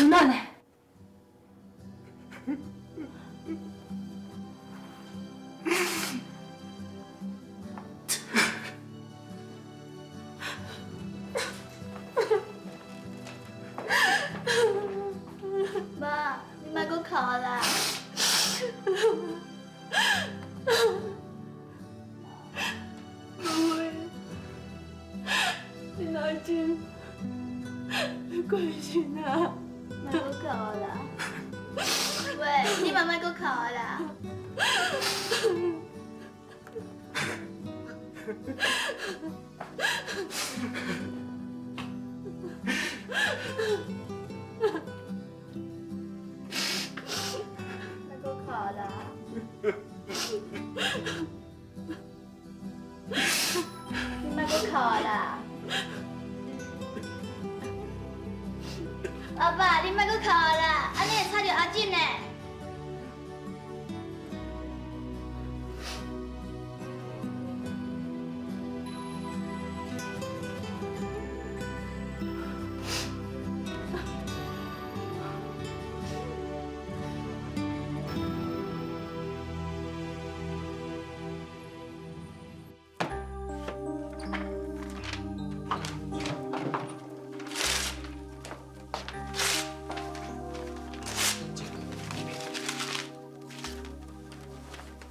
春仔呢？妈，你莫阁哭啦！母的，你若真过身啊！莫阁哭啦！喂，你嘛莫阁哭啦！莫阁哭啦！你莫阁哭啦！阿爸，你莫阁哭啦，按呢会吵著阿珍呢。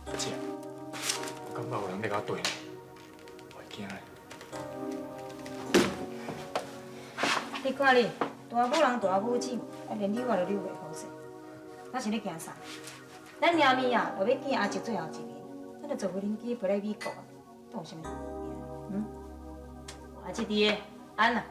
阿姐，我感覺有人咧共我對呢，我會驚咧。你看你，大母人大母子，啊連扭啊都扭袂好勢，咱是咧驚啥？咱娘咪啊，就欲見阿叔最後一面，咱就坐無人機飛來美國啊，當有啥物好驚？嗯？阿叔佇個，安啊。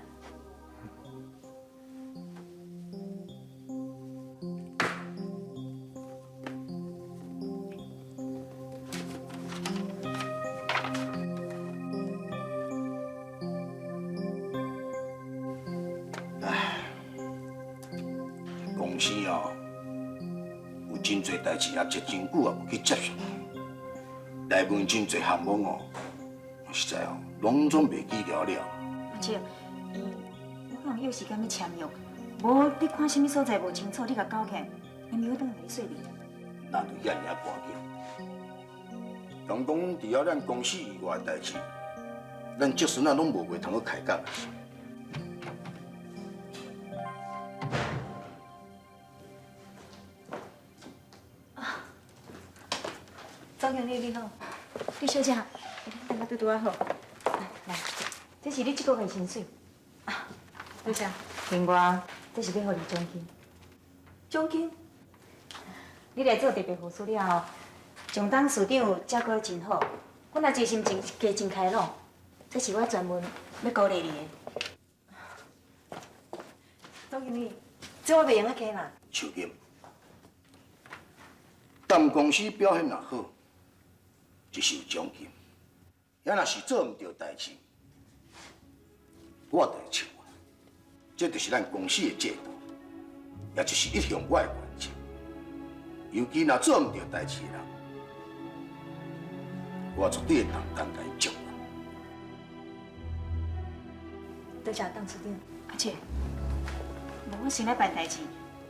公司哦，有真濟代誌，阿叔真久也無去接觸，內面真濟項目哦，實在哦，攏總袂記了了。阿叔，伊我可能約時間欲簽約，無你看啥物所在無清楚，你共交起來，因咪會轉來予你說明。那就遐爾仔趕緊。人講除了咱公司以外的代誌，咱叔孫仔攏無話通去開講。總經理你好，李小姐，等下拄拄仔好。來，這是你這個月薪水。啊，多謝。另外，這是欲予你獎金。獎金？你來做特別護士了後，將董事長照顧得真好，阮阿姐心情加真開朗，這是我專門欲鼓勵你的。總經理，這我袂用得加啦。秋金，蜑公司表現若好，就是有獎金。也若是做毋著代誌，我就會笑我。這就是咱公司的制度，也就是一向我的原則。尤其若做毋著代誌的人，我絕對會重擔共伊祝福。多謝董事長。阿姐，無我先來辦代誌，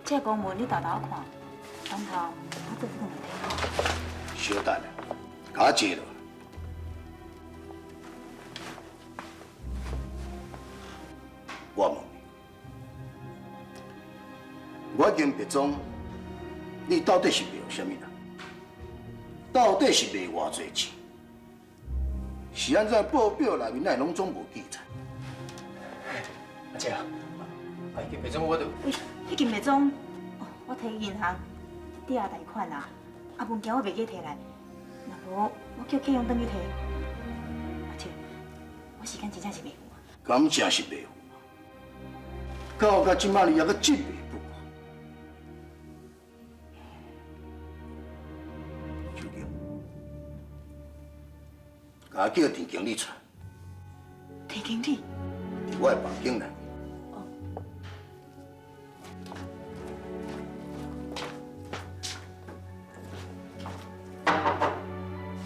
這個公文你沓沓看，等頭我做轉來提好。稍等下，共我坐落。我問你，我金白莊，你到底是賣予啥物人？到底是賣偌濟錢？是按怎報表內面哪會攏總無記載？阿姐啊，金白莊我就…… 喂，彼金白莊，我提銀行抵押貸款啦，啊文件我袂記提來，若無我叫客用轉去提。阿姐，我時間真正是袂赴啊。敢真是袂赴？到到這馬你猶閣執迷不悟。秋嬌，共我叫田經理出來。田經理？佇我的房間內。哦。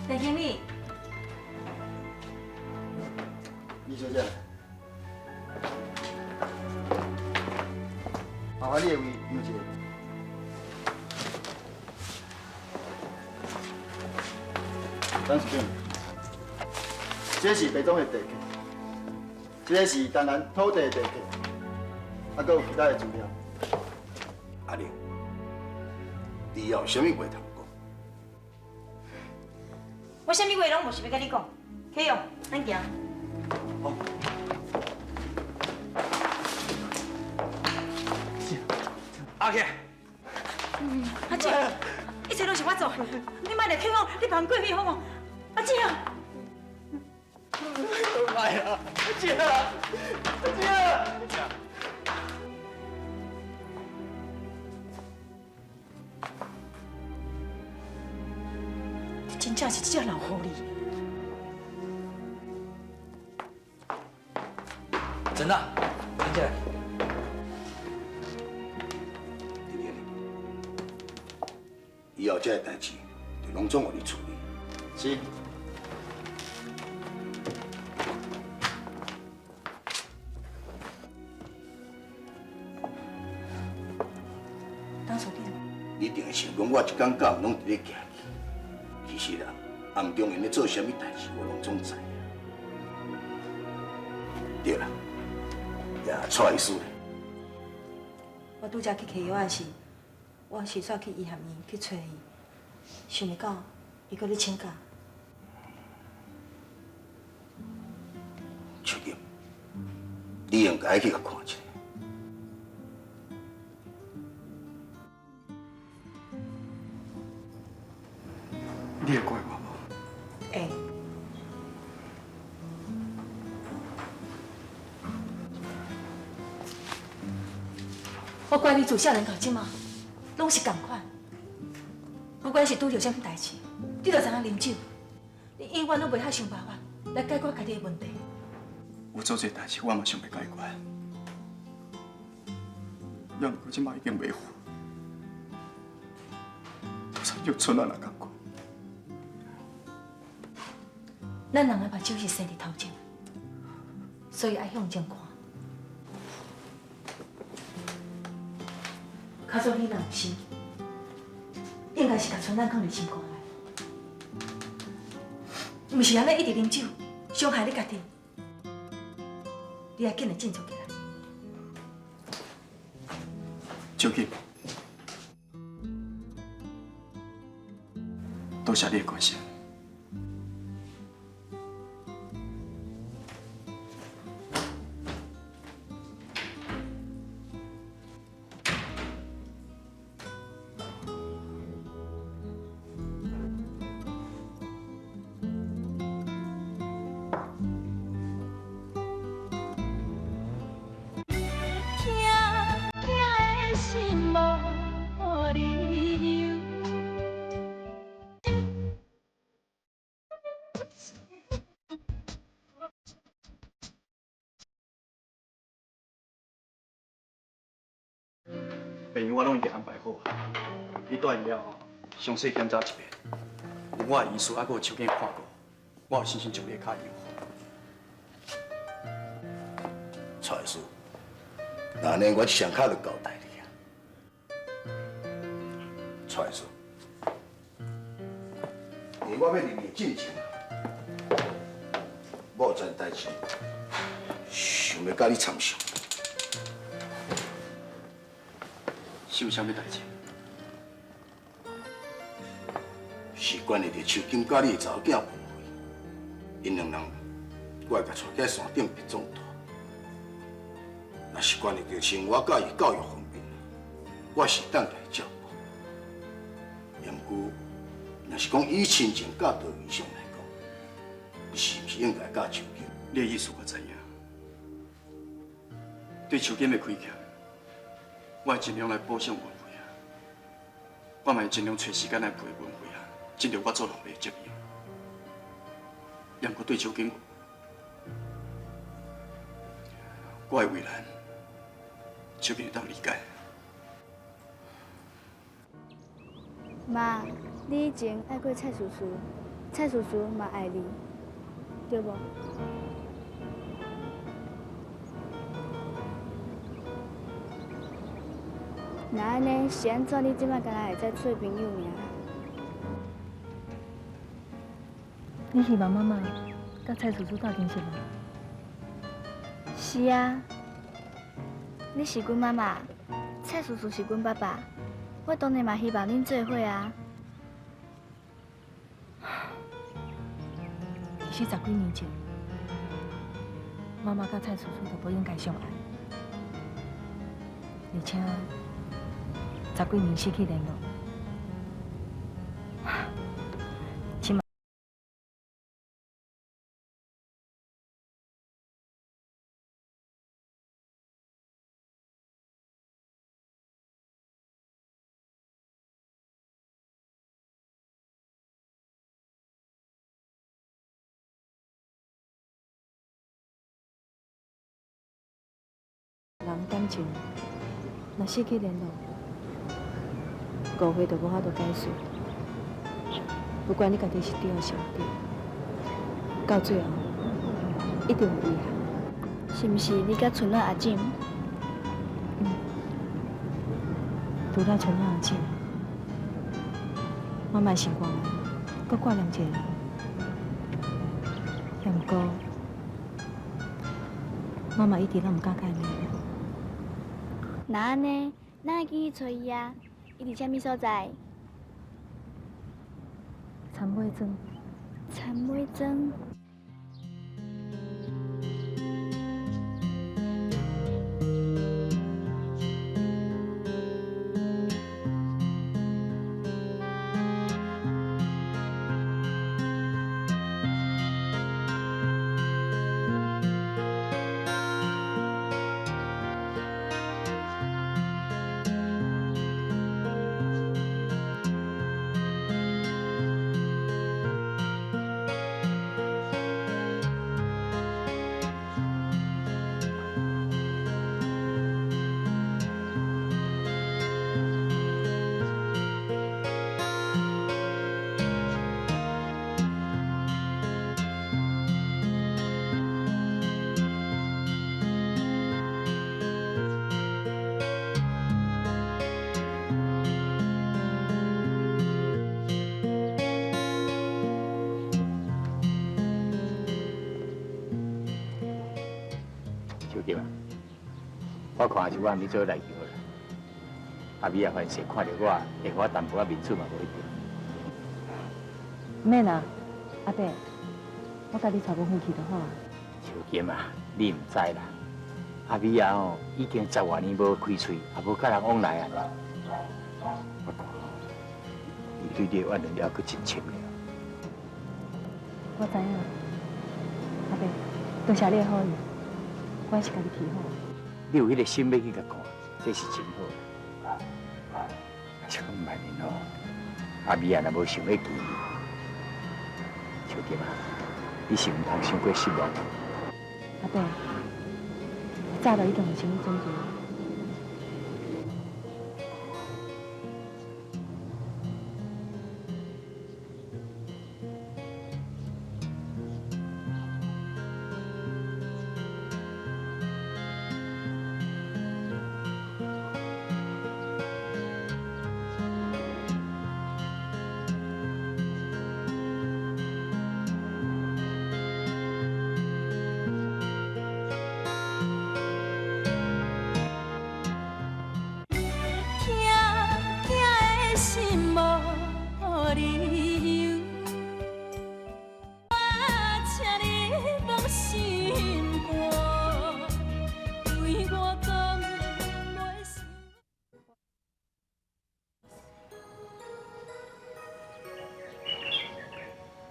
田經理。李小姐。麻煩你的位。有一个。董事长，这是白总的地契，这个是台南土地的地契，啊，阁有其他的资料。阿玲，你有啥物话通讲？我啥物话拢无想欲佮你讲，启用，咱行。好。阿庆，阿姐，一切拢是我做的，你莫来劝我，你放过去好无？阿姐啊！来啊！阿姐啊！阿姐啊！你真正是这只老狐狸！陈大，陈进来。弟弟，以后这个代志就拢总予你处理。是。董事长，你一定会想讲，我一工到晚拢伫咧行去。其实啊，暗中𪜶咧做啥物代志，我拢总知影。对啦，也蔡医师咧。我拄才去摕药仔时，我是煞去医学院去揣伊，想袂到伊阁咧请假。秋金，你应该去共看一下。你会怪我无？会。我怪你自少年到这马，拢是仝款。不管是拄著啥物代志，你就知影啉酒，你永远拢袂晓想办法来解决家己的问题。有做这代志，我嘛想欲解决。也毋过这马已经袂赴，就亲像春兰也仝款。咱人的目睭是生伫头前，所以爱向前看。较早你若有心，应该是共春兰囥伫心肝内，毋是按呢一直啉酒，伤害你家己。你爱紧来振作起来。秋金，多谢你的关心。病院我拢已经安排好啊，你住院了后，详细检查一遍，有我的医师，还阁有手镜看过，我有信心将你的跤医好。蔡医师，那呢，我这双跤就交代你啊。蔡医师，伫我欲入去进前，我有一件代志想欲佮你参详。是有啥物代志？是关系著秋金佮你的查某囝文慧，𪜶两人，我会共带去山顶别总住。若是关系著生活佮伊教育方面，我是当来照顾。毋过，若是讲以亲情佮道义上来讲，你是毋是应该佮秋金？你的意思我知影。对秋金的亏欠，我会尽量来补偿文慧啊。我嘛会尽量揣时间来陪文慧啊，尽著我做老爸的责任。也毋过对秋金，我的为难，秋金会当理解。妈，你以前爱过蔡叔叔，蔡叔叔嘛爱你，对无？若按呢，是按怎你這擺敢若會使做朋友爾？你希望媽媽佮蔡叔叔鬥陣是無？是啊，你是阮媽媽，蔡叔叔是阮爸爸，我當然嘛希望恁做伙啊。其實十幾年前，媽媽佮蔡叔叔就無應該相愛，而且十幾年失去聯絡。人感情若失去聯絡，誤會就無法度解釋。不管你家己是對還是毋對，到最後一定有遺憾。是毋是你佮春暖阿姊？嗯，除了春暖阿姊，媽媽心肝內閣掛念一個人，也毋過媽媽一直攏毋敢見面。若按呢，咱愛緊去揣伊啊！伊佇啥物所在？田尾莊。田尾莊。秋金啊，我看是我毋去做内桥啦。阿美啊，凡势看著我，會予我淡薄仔面子嘛，無一定。免啦，阿伯，我共你帶阮回去就好啊。秋金啊，你毋知啦，阿美啊吼，已經10外年無開喙，也無佮人往來啊。我看伊對你的怨恨猶閣真深了。我知影，阿伯，多謝你的好意。我是家己提好。你有彼个心欲去共看，這是真好。啊，是講萬一哦，阿美啊，若無想欲記，秋金啊，你是毋通傷過失望。阿伯，我早就已經有心理準備。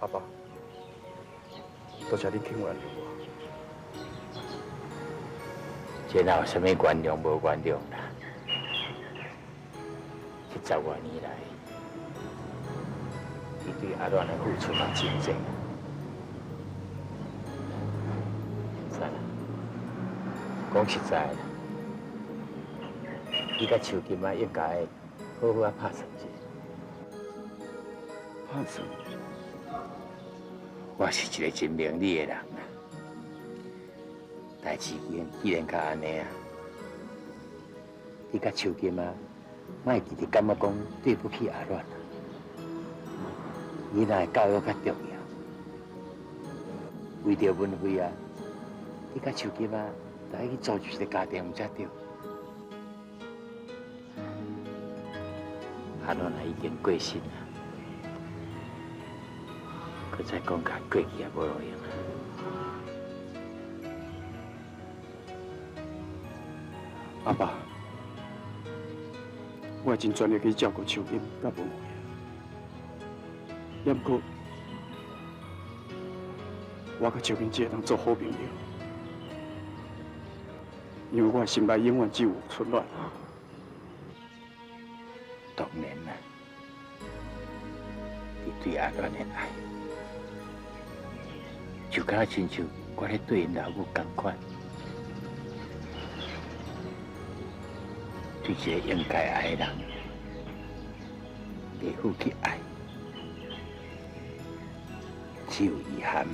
阿爸，多謝你肯原諒我。這哪有啥物原諒無原諒啦？這10外年來，你對阿鸞的付出嘛真濟。算啦，講實在啦，你佮秋金仔應該好好仔拍算一下。拍算？我是一個真明理的人啦，代誌既然較按呢啊，你佮秋金仔莫直直感觉讲对不起阿鸾啊。囡仔的教育较重要，为著文慧啊，你佮秋金啊，著爱去组织一个家庭，才对。阿鸾啊，已经过身啊，阁再讲较过去也无路用啊。阿爸，我会尽全力去照顾秋金佮文慧，也毋过，我佮秋金只会当做好朋友，因为我的心内永远只有春暖。当然啦，你对阿鸾的爱，就敢若亲像我咧对𪜶老母仝款，对一个应该爱的人，袂赴去爱，只有遗憾。